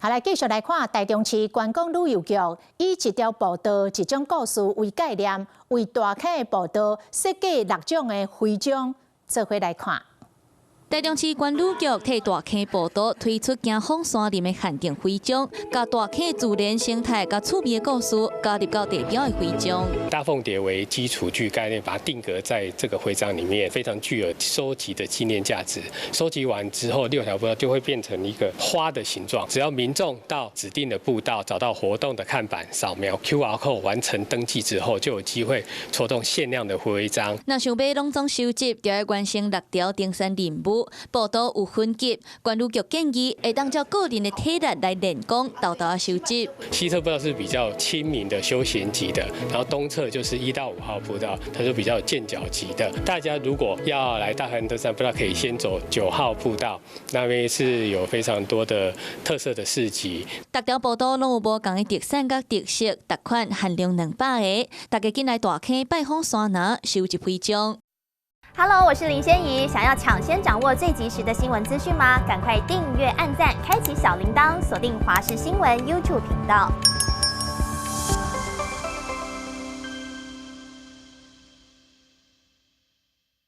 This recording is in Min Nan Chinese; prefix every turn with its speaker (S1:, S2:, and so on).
S1: 好，來繼續來看臺中市觀光旅遊局以一條步道、一種故事為概念，為大坑的步道設計六種的徽章，做伙來看。
S2: 臺中市觀旅局替大坑步道推出行訪山林的限定徽章，共大坑自然生態佮趣味的故事加入到地標的徽章。
S3: 大鳳蝶為基礎具概念，把它定格在這個徽章裡面，非常具有收集的紀念價值。收集完之後，六條步道就會變成一個花的形狀。只要民眾到指定的步道，找到活動的看板，掃描 QR code 完成登記之後，就有機會抽中限量的徽章。
S2: 若想欲攏總收集，就愛完成六條登山任務。步道有分級，觀旅局建議會當照個人的體力來練功，沓沓仔收集。
S3: 西側步道是比較親民的休閒級的，然後東側就是1到5號步道，它是比較健腳級的。大家如果要來大坑登山步道，可以先走9號步道，那邊是有非常多的特色的市集。
S2: 逐條步道攏有無仝的特產佮特色，逐款限量200個，大家緊來大坑拜訪山林，收集徽章。
S4: Hello，我是林仙怡。想要搶先掌握最及時的新聞資訊嗎？趕快訂閱、按讚、開啟小鈴鐺，鎖定華視新聞 YouTube 頻道。